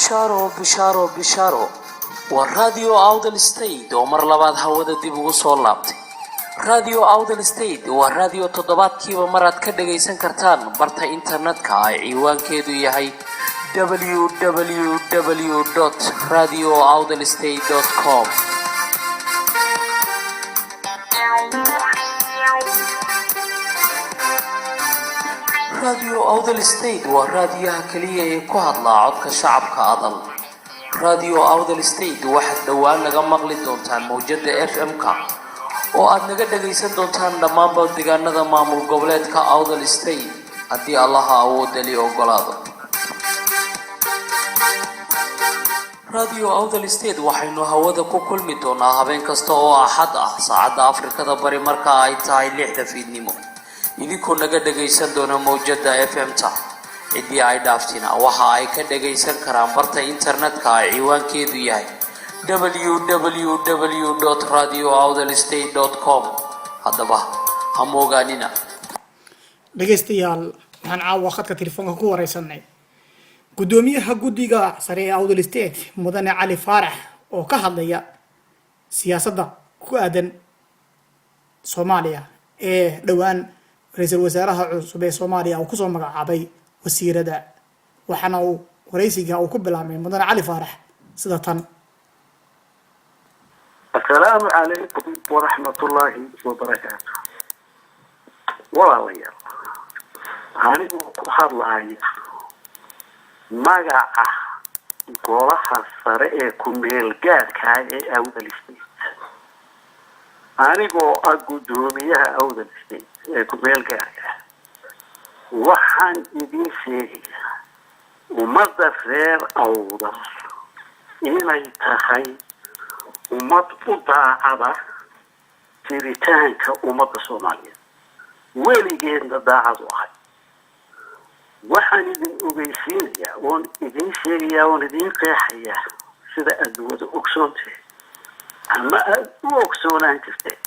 Bishaaro, bishaaro, bishaaro! Waa Radio Awdal State oo mar labaad hawada dib ugu soo laabtay. Radio Awdal State waa raadiyo toddobaadkiiba mar aad ka dhagaysan kartaan barta internetka ay ciwaankeedu yahay www.radioawdalstate.com. Radio Awdal State waa raadiyaha keliya ee ku hadla codka shacabka Adal. Radio Awdal State waxaad dhowaan naga maqli doontaan mowjada FM-ka oo aad naga dhagaysan doontaan dhammaanba deegaanada maamul goboleedka Awdal State, haddii Allaha awoodali ogolaado. Radio Awdal State waxaynu hawada ku kulmi doonaa habeen kasta oo Axad ah, saacadda Afrikada Bari marka ay tahay 6da fiidnimo, idinkoo naga dhagaysan doona mowjada FM-ta. Ciddii ay dhaaftina waxa ay ka dhagaysan karaan barta internetka ay ciwaankeedu yahay www.radioawdalstate.com. Haddaba ha moogaanina. Dhegaystayaal, waxaan caawa khadka telefoonka ku wareysanay guddoomiyaha guddiga sare ee Awdal State, mudane Cali Faarax, oo ka hadlaya siyaasadda ku aadan Soomaaliya ee dhowaan ra-iisul wasaaraha cusub ee Soomaaliya uu kusoo magacaabay wasiirada. Waxaana uu wareysiga uu ku bilaabmay mudane Cali Faarax sida tan. Asalaamu calaykum waraxmatullaahi wabarakaatu. Walaalayaal, anigoo ku hadlaya magaca golaha sare ee ku-meel gaadhkaa ee Awdal State, anigoo ah guddoomiyaha Awdal State ee ku-meel gaadhka, waxaan idiin sheegayaa ummadda reer Awdal inay tahay ummad u daacada jiritaanka ummadda Soomaaliyeed, weligeedna daacad u ahay. Waxaan idin ogeysiinayaa oon idiin sheegayaa oon idiin qeexayaa sida aada wada ogsoontahay ama aada u ogsoonaan jirteen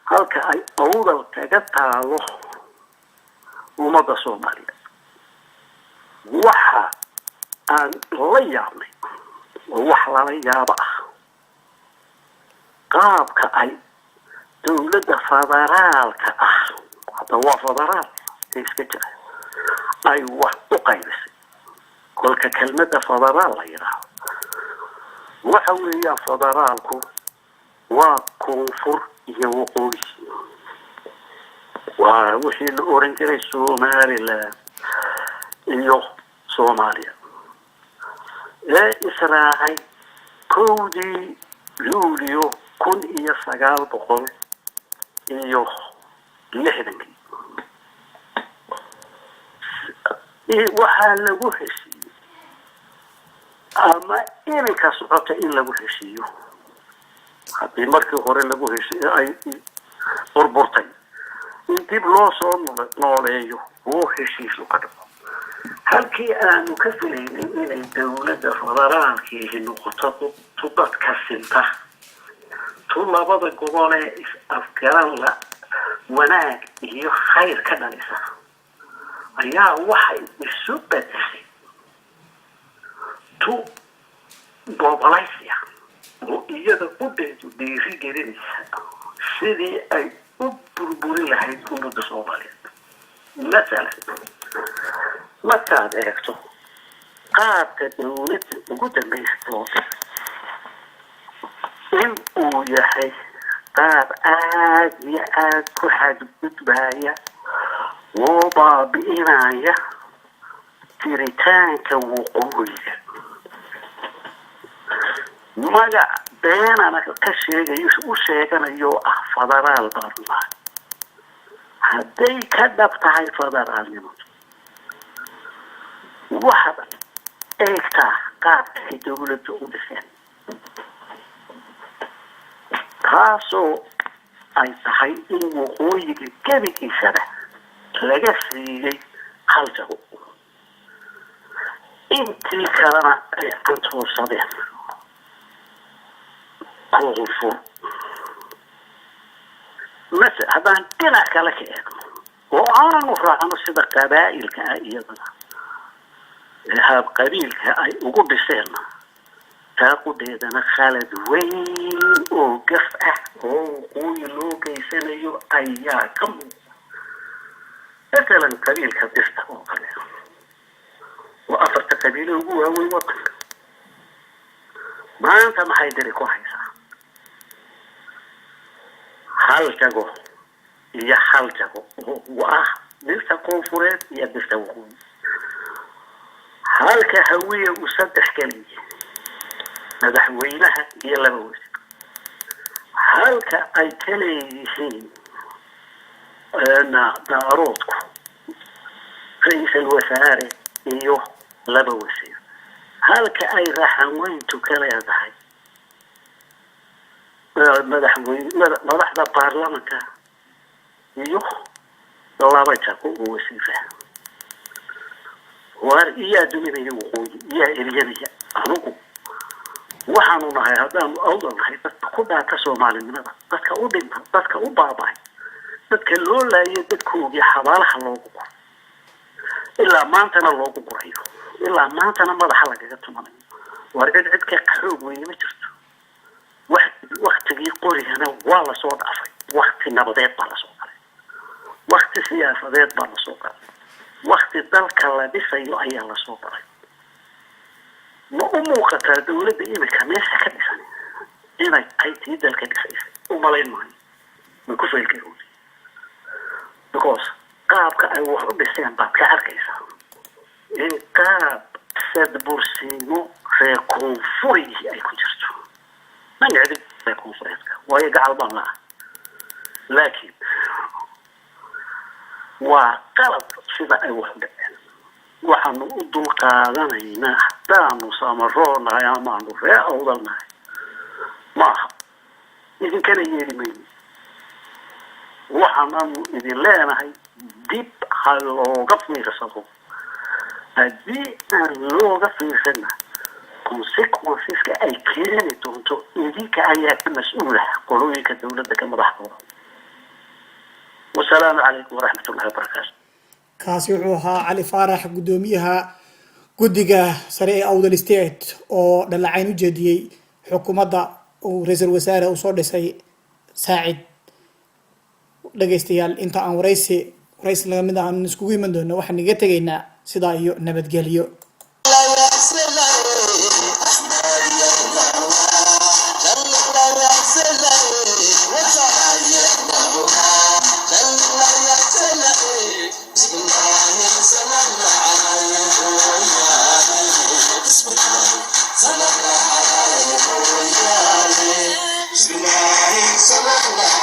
halka ay Awdal kaga taalo ummadda Soomaaliyeed. Waxa aan la yaabnay oo wax lala yaabo ah qaabka ay dowladda federaalka ah, hadda waa federaal ee iska jira, ay wax u qaybisay. Kolka kelmadda federaal la yidhaaho, waxa weeyaan federaalku waa koonfur iyo waqooyi, waa wixii la oran jiray Somaliland iyo Soomaaliya ee israacay 1dii Luulio 1960kii. Waxaa lagu heshiiyey ama iminka socota in lagu heshiiyo, haddii markii hore lagu heshiiyo ay burburtay, in dib loo soo nooleeyo oo heshiisu ka dhaco. Halkii aanu ka filaynay inay dowladda federaalkiihi noqoto tu dadka sinta, tu labada gobol ee is-afgaran la wanaag iyo khayr ka dhalisa, ayaa waxay isu bedeshay tu gobolaysiya oo iyada qudheedu dhiiri gelinaysa sidii ay u burburin lahayd ummadda Soomaaliyeed. Masalan, markaad eegto qaabka dowladda ugu dambaysa, in uu yahay qaab aada iyo aada ku xadgudbaya oo baabi'inaya jiritaanka waqooyiga, magac beenana ka sheegayo, u sheeganayo ah federaal baanu nahay. Hadday ka dhab tahay federaalnimadu, waxaad eegtaa qaabkay dowladda u dhiseen, taasoo ay tahay in waqooyiga gebigiisaba laga siiyey hal jago, intii kalena ay cantuursadeen koonfur. Mase haddaan dhinac kale ka eegno oo aanu raacno sida qabaa'ilka ah, iyadana Haab qabiilka ay ugu dhiseen taaqudheedana khalad weyn oo gaf ah oo waqooyi loo geysanayo ayaa ka muuqda. Masalan, qabiilka Dirta oo kale waa afarta qabiile ugu waaweyn wadanka. Maanta maxay Diri ku haysaa? Hal jago iyo hal jago oo ah Dirta Koonfureed iyo Dirta Waqooyi, halka Hawiye uu saddex kaliya, madaxweynaha iyo laba wasiir, halka ay ka leeyihiin Daaroodku ra-iisal wasaare iyo laba wasiir, halka ay Raxanweyntu ka leedahay madaxweyne, madaxda baarlamanka iyo laba jago oo wasiira. Waar iyaa duminaya waqooyi? Iyaa eryanaya? Anugu waxaanu nahay, haddaanu Awdal nahay, dadka ku dhaata Soomaalinimada, dadka u dhinta, dadka u baaba'ay, dadka loo laayo dadkoogii xabaalaha loogu guro, ilaa maantana loogu gurayo, ilaa maantana madaxa lagaga tumanayo. Waar cid cid ka xoog weyne ma jirto. Wax waktigii qorigana waa lasoo dhaafay, wakti nabadeed baa lasoo galay, wakti siyaasadeed baa lasoo galay, wakti dalka la dhisayo ayaa lasoo galay. Ma u muuqataa dawladda imika meesha ka dhisan inay tahay tii dalka dhisaysay? U malayn maayo. Way ku failgarowday, because qaabka ay wax u dhiseen baad ka arkaysaa in qaab sadbursiimo reer koonfurigii ay ku jirto. Ma necbin reer koonfureedka, waayo gacal baan laha, laakiin waa qalad sida ay wax u dhaceen. Waxaanu u dulqaadanaynaa haddaanu Samaroonahay amaanu ree Awdalnahay maaha, idinkana yeeli mayno. Waxaanaanu idin leenahay dib ha looga fiirsado. Haddii aan looga fiirsana, consequenceska ay keeni doonto idinka ayaa ka mas-uula, qolooyinka dawladda ka madaxdooda. Wasalaamu calaykum waraxmat ullahi wabarakaatu. Kaasi wuxuu ahaa Cali Faarax, guddoomiyaha guddiga sare ee Awdal State, oo dhaleecayn u jeediyey xukuumadda uu ra-iisul wasaare uu soo dhisay Saacid. Dhegaystayaal, inta aan waraysi laga mid ah aan iskugu iman doono, waxaan iga tegaynaa sidaa iyo nabadgelyo. بسم الله.